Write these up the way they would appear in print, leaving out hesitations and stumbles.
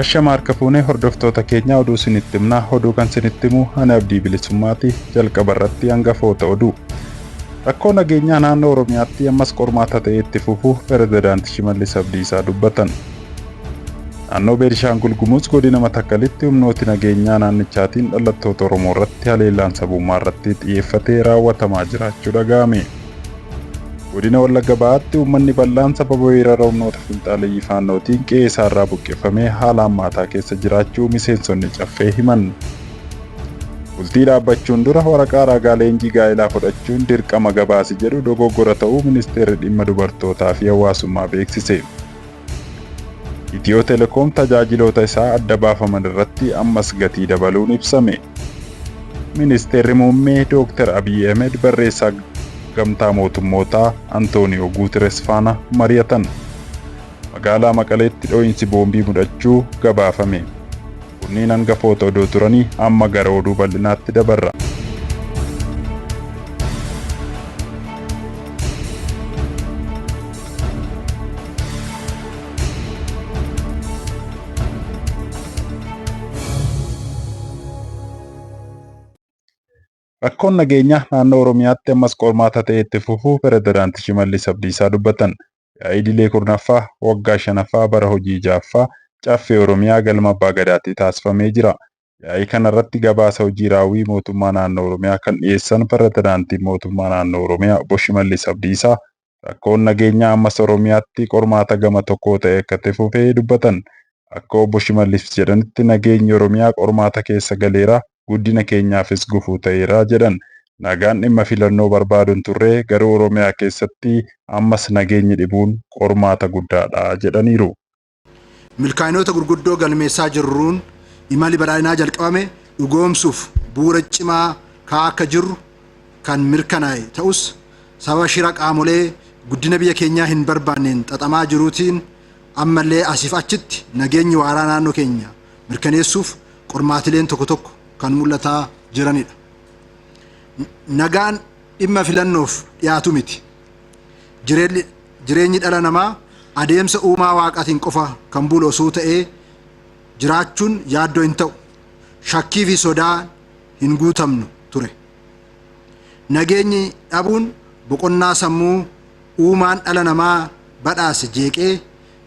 Ashama harka fuunee hordoftoota keenyaa oduu isinitti himnaa. Oduu kan isinitti himu ani Abdii Bilisummaati. Jalqaba irratti hangafoota oduu. Rakkoo nageenyaa naannoo Oromiyaatti ammas qormaata ta'ee itti fufuu Pirezidaanti Shimallis Abdiisaa dubbatan. Naannoo Beenishaangul Gumuz godina Matakkalitti humnooti nageenyaa naannichaatiin dhalattoota Oromoo irratti haleellaan sabummaa irratti xiyyeeffate raawwatamaa jiraachuu dhaga'ame. Godina Wallagga Bahaatti uummanni bal'aan sababa weerara humnoota finxaaleyyii Faannootiin qe'ee isaarraa buqqifamee haala hammaataa keessa jiraachuu miseensonni Caffee himan. Bultii dhaabbachuun dura waraqaa ragaa leenjii gaa'elaa fudhachuun dirqama gabaasi jedhu dogoggora ta'uu Ministeerri Dhimma Dubartootaa fi Hawaasummaa beeksise. Itiyoo Telekoom tajaajiloota isaa adda baafaman irratti ammas gatii dabaluun ibsame. Ministeerri Muummee Dooktar Abiy Ahmed barreessaa Gamtaa Mootummootaa Antooniyoo Guutires faana mari'atan. Magaalaa Maqaleetti dho'iinsi boombii mudachuu gabaafame. Kunniin hangafoota oduu turanii amma gara oduu bal'inaatti dabarra. Rakkoon nageenyaa naannoo Oromiyaatti ammas qormaata ta'ee itti fufuu Pirezidaanti Shimallis Abdiisaa dubbatan. Yaa'ii idilee 10ffaa waggaa 5ffaa bara hojii 6ffaa Caffee Oromiyaa galma Abbaa Gadaatti taasifamee jira. Yaa'ii kanarratti gabaasa hojii raawwii mootummaa naannoo Oromiyaa kan dhiyeessan Pirezidaantiin mootummaa naannoo Oromiyaa obbo Shimallis Abdiisaa rakkoon nageenyaa ammas Oromiyaatti qormaata gama tokkoo ta'ee akka itti fufe dubbatan. Akka obbo Shimallis jedhanitti nageenyi Oromiyaa qormaata keessa galeera, guddina keenyaafis gufuu ta'eera jedhan. Nagaan dhimma filannoo barbaadu hin turre, garuu Oromiyaa keessatti ammas nageenyi dhibuun qormaata guddaadha jedhaniiru. Milkaa'inoota gurguddoo galmeessaa jirruun imalli badhaadhinaa jalqabame dhugoomsuuf bu'uura cimaa kaa'aa akka jirru kan mirkanaa'e ta'us, sababa shira qaamolee guddina biyya keenyaa hin barbaanneen xaxamaa jiruutiin ammallee asiif achitti nageenyi waaraa naannoo keenya mirkaneessuuf qormaatileen tokko tokko kan mul'ataa jiranidha. Nagaan dhimma filannoof dhiyaatu miti. Jireenyi dhala namaa adeemsa uumaa waaqaatiin qofa kan bulu osoo ta'ee jiraachuun yaaddoo hin ta'u, shakkii fi sodaan hin guutamnu ture. Nageenyi dhabuun boqonnaa sammuu uumaan dhala namaa badhaase jeeqee,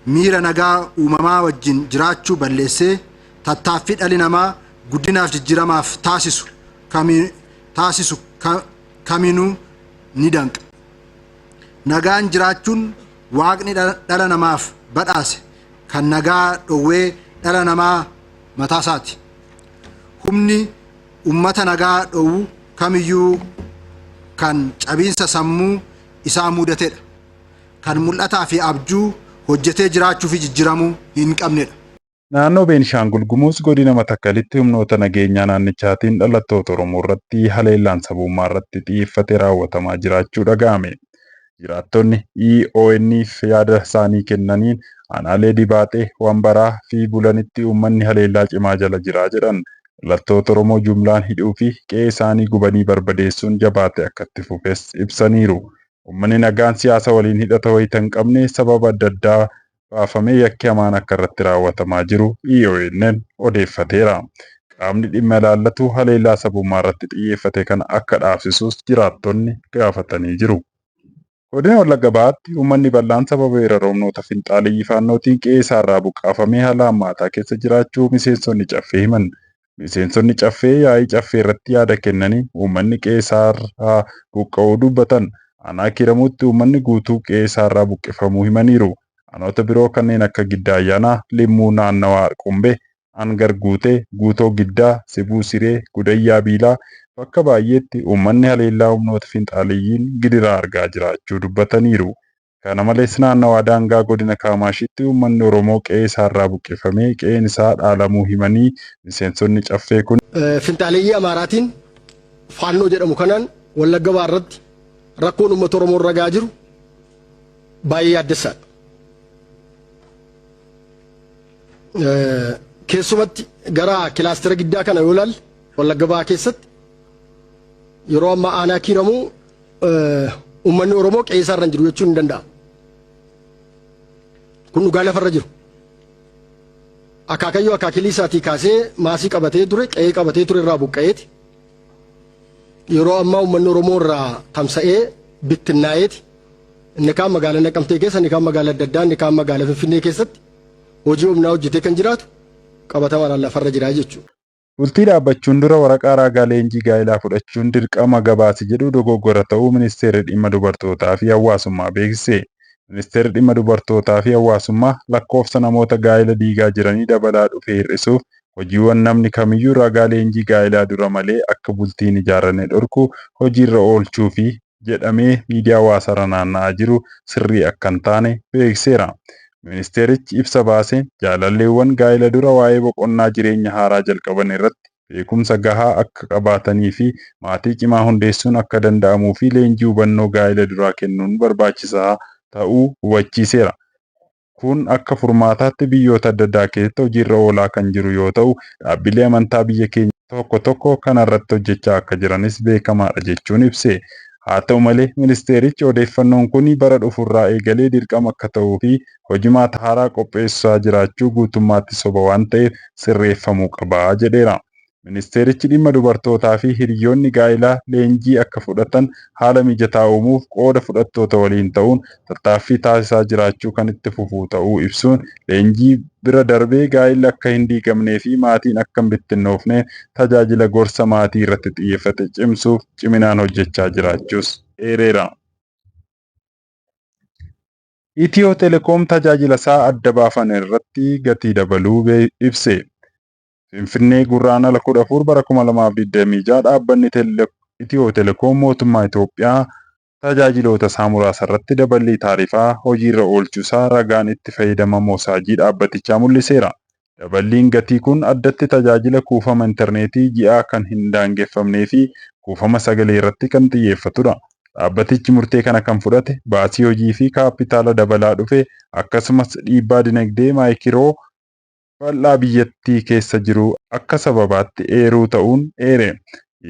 miira nagaa uumamaa wajjin jiraachuu balleessee, tattaaffii dhalli namaa guddinaaf jijjiiramaaf taasisu taasisu kamiinuu ni danqa. Nagaan jiraachuun waaqni dhala namaaf badhaase kan nagaa dhowwee dhala namaa mataasaati. Humni ummata nagaa dhowwu kamiyyuu kan cabiinsa sammuu isaa muudatedha. Kan mul'ataa fi abjuu hojjetee jiraachuu fi jijjiiramuu hin qabnedha. Naannoo Beenishaangul Gumuz godina Matakkalitti humnoota nageenyaa naannichaatiin dhalattoota Oromoo irratti haleellaan sabummaa irratti xiyyeeffate raawwatamaa jiraachuu dhaga'ame. Jiraattonni EON'f yaada isaanii kennaniin aanaalee Dibaaxee, Wambaraa fi Bulanitti uummanni haleellaa cimaa jala jira jedhan. Dhalattoota Oromoo jumlaan hidhuu fi qe'ee isaanii gubanii barbadeessuun jabaatee akka itti fufes ibsaniiru. Uummanni nagaan siyaasa waliin hidhata wayita hin qabne sababa adda addaa baafamee yakki hamaan akka irratti raawwatamaa jiru EON'n odeeffateera. Qaamni dhimma ilaallatu haleellaa sabummaa irratti xiyyeeffate kana akka dhaabsisuus jiraattonni gaafatanii jiru. Godina Wallagga Bahaatti uummanni bal'aan sababa weerara humnoota finxaaleyyii Faannootiin qe'ee isaarraa buqqaafamee haala hammaataa keessa jiraachuu miseensonni Caffee himan. Miseensonni Caffee yaa'ii Caffee irratti yaada kennaniin uummanni qe'ee isaarraa buqqa'uu dubbatan. Aanaa Kiiramuutti uummanni guutuu qe'ee isaarraa buqqifamuu himaniiru. Aanoota biroo kanneen akka Giddaa Ayyaanaa, Limmuu naannawaa Arqumbee, Angar Guutee, Guutoo Giddaa, Sibuu Siree, Gudayyaa Biilaa bakka baay'eetti uummanni haleellaa humnoota finxaaleyyiin gidiraa argaa jiraachuu dubbataniiru. Kana malees naannawaa daangaa godina Kaamaashiitti uummanni Oromoo qe'ee isaarraa buqqifamee qe'een isaa dhaalamuu himanii miseensonni Caffee kun. Finxaaleyyii Amaaraatiin Faannoo jedhamu kanaan Wallagga Bahaa irratti rakkoon uummata Oromoo irra gahaa jiru baay'ee yaaddessaadha. Keessumatti gara kilaastera Giddaa kana yoo ilaalle Wallagga Bahaa keessatti yeroo ammaa aanaa Kiiramuu uummanni Oromoo qe'ee isaa irra hin jiru jechuun hin danda'amu. Kun dhugaa lafarra jiru. Akaakayyuu akaakilii isaatii kaasee maasii qabatee ture, qe'ee qabatee ture irraa buqqa'eeti. Yeroo ammaa uummanni Oromoo irraa tamsa'ee bittinnaa'eeti. Inni kaan magaalaa Naqamtee keessa, inni kaan magaalaa adda addaa, inni kaan magaalaa Finfinnee keessatti hojii humnaa hojjetee kan jiraatu qabatamaadhaan lafarra jira jechuudha. Bultii dhaabbachuun dura waraqaa ragaa leenjii gaa'elaa fudhachuun dirqama gabaasi jedhu dogoggora ta'uu Ministeerri Dhimma Dubartootaa fi Hawaasummaa beeksise. Ministeerri Dhimma Dubartootaa fi Hawaasummaa lakkoofsa namoota gaa'ela diigaa jiranii dabalaa dhufe hir'isuuf hojiiwwan namni kamiyyuu ragaa leenjii gaa'elaa dura malee akka bultii hin ijaarranne dhorku hojiirra oolchuufi jedhamee miidiyaa hawaasaarra naanna'aa jiru sirrii akka hin taane beeksiseera. Ministeerichi ibsa baaseen jaalalleewwan gaa'ela dura waa'ee boqonnaa jireenya haaraa jalqaban irratti beekumsa gahaa akka qabaatanii fi maatii cimaa hundeessuun akka danda'amuu fi leenjii hubannoo gaa'ela duraa kennuun barbaachisaa ta'uu hubachiiseera. Kun akka furmaataatti biyyoota adda addaa keessatti hojiirra oolaa kan jiru yoo ta'u, dhaabbilee amantaa biyya keenya tokko tokko kanarratti hojjechaa akka jiranis beekamaadha jechuun ibse. Haa ta'u malee ministeerichi odeeffannoon kun bara dhufurraa eegalee dirqama akka ta'uu fi hojimaata haaraa qopheessaa jiraachuu guutummaatti soba waan ta'eef sirreeffamuu qaba jedheera. Ministeerichi dhimma dubartootaa fi hiriyoonni gaa'elaa leenjii akka fudhatan haala mijataa uumuuf qooda fudhattoota waliin ta'uun tattaaffii taasisaa jiraachuu kan itti fufu ta'uu ibsuun leenjii bira darbee gaa'elli akka hin diigamnee fi maatiin akka hin bittinnoofne tajaajila gorsa maatii irratti xiyyeeffate cimsuuf ciminaan hojjechaa jiraachuus eereera. Itiyoo Telekoom tajaajila isaa adda baafan irratti gatii dabaluu ibse. Finfinnee Gurraandhala 14 bara 2026 dhaabbanni Itiyoo Telekoom mootummaa Itoophiyaa tajaajiloota isaa muraasa irratti daballii taarifaa hojiirra oolchuusaa ragaan itti fayyadama moosaajii dhaabbatichaa mul'iseera. Daballiin gatii kun addatti tajaajila kuufama intarneetii ji'aa kan hin daangeffamnee fi kuufama sagalee irratti kan xiyyeeffatudha. Dhaabbatichi murtee kana kan fudhate baasii hojii fi kaapitaala dabalaa dhufe akkasumas dhiibbaa dinagdee maayikiroo bal'aa biyyattii keessa jiru akka sababaatti eeruu ta'uun eere.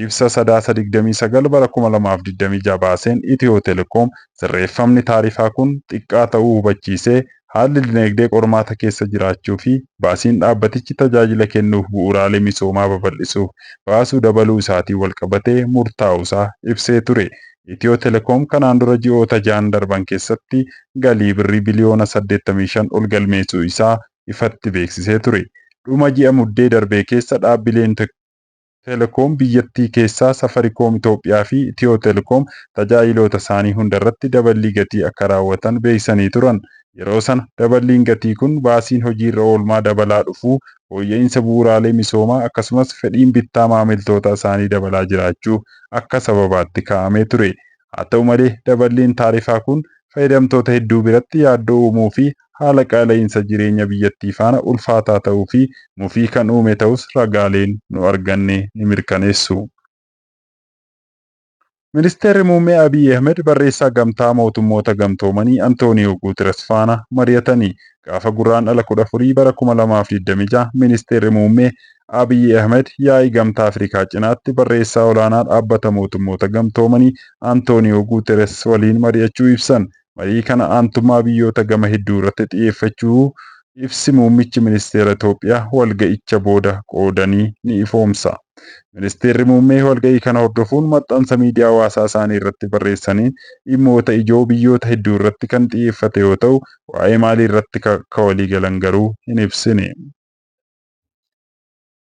Ibsa Sadaasa 29 bara 2026 baaseen Itiyoo Telekoom sirreeffamni taarifaa kun xiqqaa ta'uu hubachiisee haalli dinagdee qormaata keessa jiraachuu fi baasiin dhaabbatichi tajaajila kennuuf bu'uuraalee misoomaa babal'isuuf baasuu dabaluu isaatiin walqabatee murtaa'uusaa ibsee ture. Itiyoo Telekoom kanaan dura ji'oota ja'an darban keessatti galii birrii biliyoona 85 ol galmeessuu isaa ifatti beeksisee ture. Dhuma ji'a Muddee darbee keessa dhaabbileen telekoom biyyattii keessaa Safarikoom Itoophiyaa fi Itiyoo Telekoom tajaajiloota isaanii hundarratti daballii gatii akka raawwatan beeksisanii turan. Yeroo sana daballiin gatii kun baasiin hojiirra oolmaa dabalaa dhufuu, fooyya'insa bu'uuraalee misoomaa akkasumas fedhiin bittaa maamiltoota isaanii dabalaa jiraachuu akka sababaatti kaa'amee ture. Haa ta'u malee daballiin taarifaa kun fayyadamtoota hedduu biratti yaaddoo uumuu fi haala qaala'iinsa jireenya biyyattii faana ulfaataa ta'uu fi mufii kan uume ta'us ragaaleen nu arganne ni mirkaneessu. Ministeerri Muummee Abiy Ahmed barreessaa Gamtaa Mootummoota Gamtoomanii Antooniyoo Guuteres faana mari'atanii gaafa Guraandhala 14 bara 2026 Ministeerri Muummee Abiy Ahmed yaa'ii Gamtaa Afrikaa cinaatti barreessaa olaanaa dhaabbata mootummoota gamtoomanii Antooniyoo Guuteres waliin mari'achuu ibsan. Marii kana aantummaa biyyoota gama hedduu irratti xiyyeeffachuu ibsi muummichi ministeera Itoophiyaa walga'icha booda qoodanii ni ifoomsa. Ministeerri muummee walga'ii kana hordofuun maxxansa miidiyaa hawaasaa isaanii irratti barreessaniin dhimmoota ijoo biyyoota hedduu irratti kan xiyyeeffate yoo ta'u, waa'ee maalii irratti akka waliigalan garuu hin ibsine.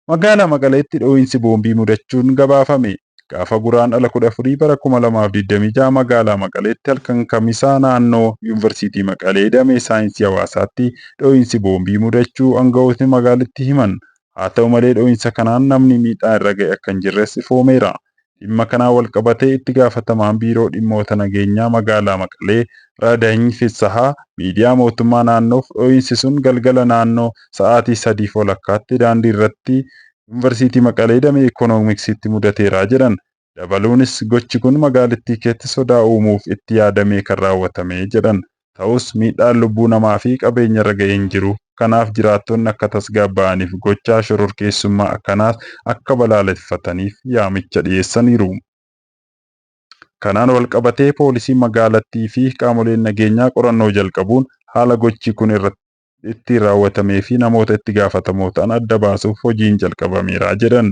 Magaalaa Maqaleetti dho'iinsi boombii mudachuun gabaafame. Gaafa Guraandhala 14 bara 2026 magaalaa Maqaleetti halkan Kamisaa naannoo Yuunivarsiitii Maqalee damee saayinsii hawaasaatti dho'iinsi boombii mudachuu aangawootni magaalittii himan. Haa ta'u malee dho'iinsa kanaan namni miidhaan irra ga'e akka hin jirres ifoomeera. Dhimma kanaan walqabatee itti gaafatamaan biiroo dhimmoota nageenyaa magaalaa Maqalee Radaany Fissahaa miidiyaa mootummaa naannoof dho'iinsi sun galgala naannoo sa'aatii 3:30tti daandii irratti Yuunivarsiitii Maqalee damee Ikoonomiksiitti mudateera jedhan. Dabaluunis gochi kun magaalittii keessatti sodaa uumuuf itti yaadamee kan raawwatame jedhan. Ta'us miidhaan lubbuu namaa fi qabeenya irra ga'e hin jiru. Kanaaf jiraattonni akka tasgabbaa'aniif gochaa shororkeessummaa akkanaas akka balaaleffataniif yaamicha dhiyeessaniiru. Kanaan walqabatee poolisiin magaalattii fi qaamoleen nageenyaa qorannoo jalqabuun haala gochi kun ittiin raawwatamee fi namoota itti gaafatamoo ta'an adda baasuuf hojiin jalqabameera jedhan.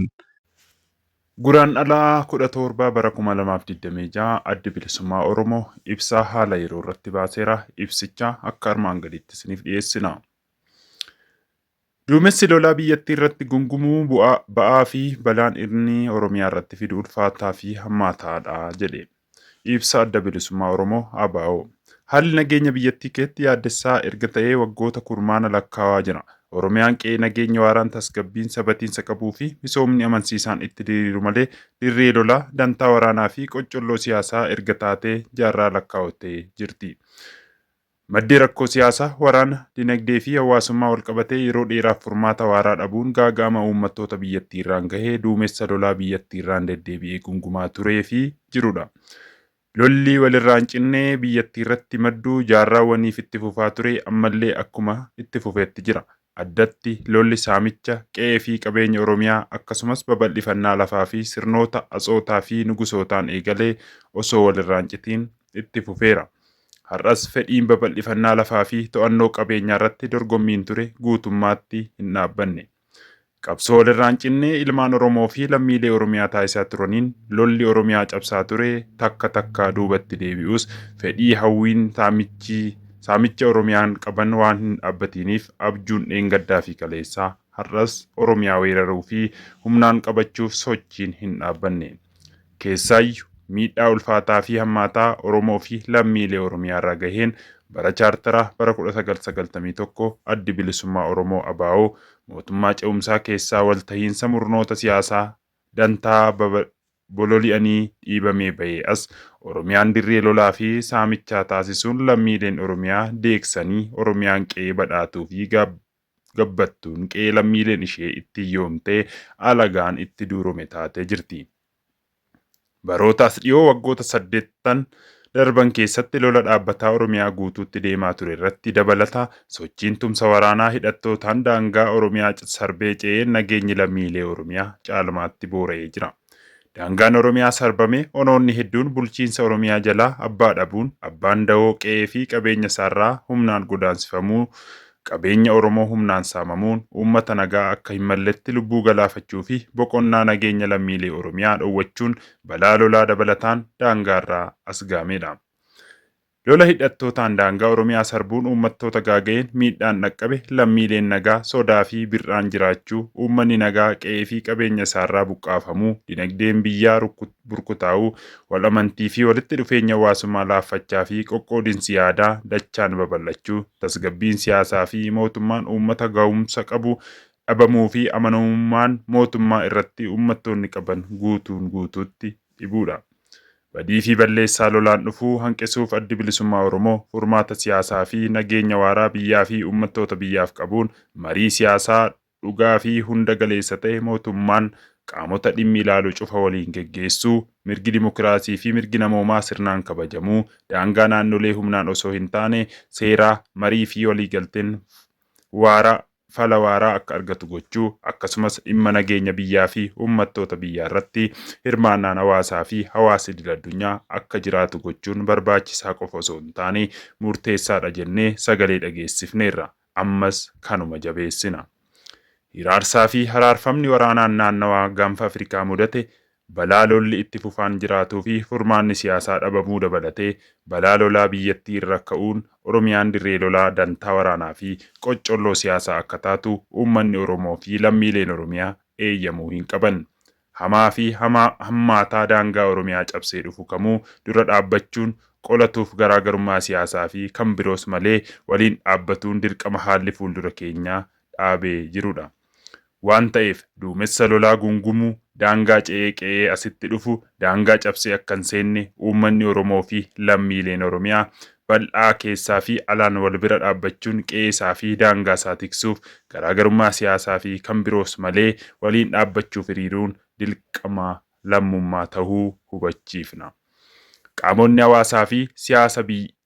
Guraandhala 17 bara 2026 Addi Bilisummaa Oromoo ibsa haala yeroo irratti baaseera. Ibsicha akka armaan gadiitti isiniif dhiyeessina. Duumessi lolaa biyyattii irratti gungumuu ba'aa fi balaan inni Oromiyaa irratti fidu ulfaataa fi hammaataadha jedhe. Ibsa Adda Bilisummaa Oromoo ABO. Haalli nageenya biyyattii keessatti yaaddessaa erga ta'ee waggoota kurmaana lakkaawaa jira. Oromiyaan qe'ee nageenya waaraan tasgabbiin sabatiinsa qabuu fi misoomni amansiisaan itti diriiru malee dirree lolaa, dantaa waraanaa fi qoccolloo siyaasaa erga taatee jaarraa lakkaa'ottee jirti. Maddi rakkoo siyaasaa, waraana, dinagdee fi hawaasummaa walqabatee yeroo dheeraaf furmaata waaraa dhabuun gaaga'ama uummattoota biyyattiirraan gahee duumessa lolaa biyyattiirraan deddeebi'ee gungumaa turee fi jirudha. Lolli walirraa hin cinne biyyattiirratti maddu jaarraawwaniif itti fufaa ture ammallee akkuma itti fufetti jira. Addatti lolli saamicha qe'ee fi qabeenya Oromiyaa akkasumas babal'ifannaa lafaa fi sirnoota atsootaa fi nugusootaan eegalee osoo walirraa hin citiin itti fufeera. Har'as fedhiin babal'ifannaa lafaa fi to'annoo qabeenyaa irratti dorgommiin ture guutummaatti hin dhaabbanne. Qabsoo walirraa hin cinne ilmaan Oromoo fi lammiilee Oromiyaa taasisaa turaniin lolli Oromiyaa cabsaa ture takka takka duubatti deebi'us fedhii hawwiin saamicha Oromiyaan qaban waan hin dhaabbatiiniif abjuun dheengaddaa fi kaleessaa har'as Oromiyaa weeraruu fi humnaan qabachuuf sochiin hin dhaabbanne. Keessaayyu miidhaa ulfaataa fi hammaataa Oromoo fi lammiilee Oromiyaa irra gaheen bara chaartaraa bara 1991 Addi Bilisummaa Oromoo ABO mootummaa ce'umsaa keessaa waltahiinsa murnoota siyaasaa dantaa bololi'anii dhiibamee bahee as Oromiyaan dirree lolaa fi saamichaa taasisuun lammiileen Oromiyaa deeksanii Oromiyaan qe'ee badhaatuu fi gabbattuun qe'ee lammiileen ishee itti hiyyoomtee alagaan itti duurome taatee jirti. Baroota as dhiyoo waggoota saddeettan darban keessatti lola dhaabbataa Oromiyaa guutuutti deemaa ture irratti dabalata sochiin tumsa waraanaa hidhattootaan daangaa Oromiyaa sarbee ce'ee nageenyi lammiilee Oromiyaa caalmaatti boora'ee jira. Daangaan Oromiyaa sarbame onoonni hedduun bulchiinsa Oromiyaa jalaa abbaa dhabuun abbaan dawoo qe'ee fi qabeenya isaarraa humnaan godaansifamuu qabeenya Oromoo humnaan saamamuun uummata nagaa akka hin malletti lubbuu galaafachuu fi boqonnaa nageenya lammiilee Oromiyaa dhowwachuun balaa lolaa dabalataan daangaarraa as gaamedha. Lola hidhattootaan daangaa Oromiyaa sarbuun uummattoota gaaga'een miidhaan dhaqqabe lammiileen nagaa sodaa fi bir'aan jiraachuu, uummanni nagaa qe'ee fi qabeenya isaarraa buqqaafamuu, dinagdeen biyyaa burkutaa'uu, wal amantii fi walitti dhufeenya hawaasummaa laaffachaa fi qoqqoodinsi yaadaa dachaan babal'achuu, tasgabbiin siyaasaa fi mootummaan uummata ga'umsa qabu dhabamuu fi amanamummaan mootummaa irratti uummattoonni qaban guutuun guutuutti dhibuudha. Badii fi balleessaa lolaan dhufuu hanqisuuf Addi Bilisummaa Oromoo furmaata siyaasaa fi nageenya waaraa biyyaa fi uummattoota biyyaaf qabuun marii siyaasaa dhugaa fi hunda galeessa ta'e mootummaan qaamota dhimmi ilaalu cufa waliin geggeessuu, mirgi dimokiraasii fi mirgi namoomaa sirnaan kabajamuu, daangaa naannolee humnaan osoo hin taane seeraa, marii fi waliigalteen waaraa fala waaraa akka argatu gochuu akkasumas dhimma nageenya biyyaa fi uummattoota biyyaa irratti hirmaannaan hawaasaa fi hawaasa idil addunyaa akka jiraatu gochuun barbaachisaa qofa osoo hin taane murteessaadha jennee sagalee dhageessifneerra. Ammas kanuma jabeessina. Hiraarsaa fi haraarfamni waraanaan naannawaa gaanfa Afrikaa mudate balaa lolli itti fufaan jiraatuu fi furmaanni siyaasaa dhabamuu dabalatee balaa lolaa biyyattii irra ka'uun Oromiyaan dirree lolaa dantaa waraanaa fi qoccolloo siyaasaa akka taatu uummanni Oromoo fi lammiileen Oromiyaa eeyyamuu hin qaban. Hamaa fi hammaataa daangaa Oromiyaa cabsee dhufu kamuu dura dhaabbachuun qolatuuf garaagarummaa siyaasaa fi kan biroos malee waliin dhaabbatuun dirqama haalli fuuldura keenyaa dhaabee jirudha. Waan ta'eef duumessa lolaa gungumuu daangaa ce'ee qe'ee asitti dhufu daangaa cabsee akka hin seenne uummanni Oromoo fi lammiileen Oromiyaa bal'aa keessaa fi alaan wal bira dhaabbachuun qe'ee isaa fi daangaa isaa tiksuuf garaagarummaa siyaasaa fi kan biroos malee waliin dhaabbachuuf hiriiruun dirqama lammummaa tahuu hubachiifna. Qaamonni hawaasaa fi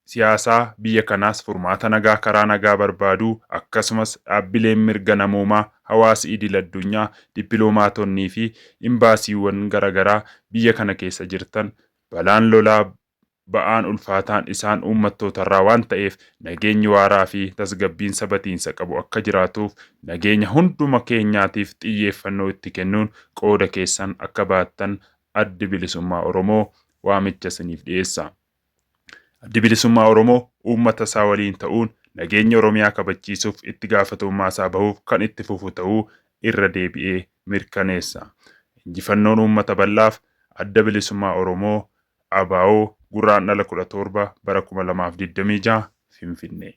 siyaasaa biyya kanaas furmaata nagaa karaa nagaa barbaaduu akkasumas dhaabbileen mirga namoomaa hawaasi idil addunyaa dippiloomaatonnii fi imbaasiiwwan garaagaraa biyya kana keessa jirtan balaan lolaa Ba'aan ulfaataan isaan uummattootarraa waan ta'eef nageenyi waaraa fi tasgabbiin sabatiinsa qabu akka jiraatuuf nageenya hunduma keenyaatiif xiyyeeffannoo itti kennuun qooda keessan akka baattan Addi Bilisummaa Oromoo waamicha isiniif dhiyeessa. Addi Bilisummaa Oromoo uummata isaa waliin ta'uun nageenya Oromiyaa kabachiisuuf itti gaafatamummaa isaa bahuuf kan itti fufu ta'uu irra deebi'ee mirkaneessa. Injifannoon uummata bal'aaf Adda Bilisummaa Oromoo, ABO, Gurraandhala 17 bara 2026 Finfinnee.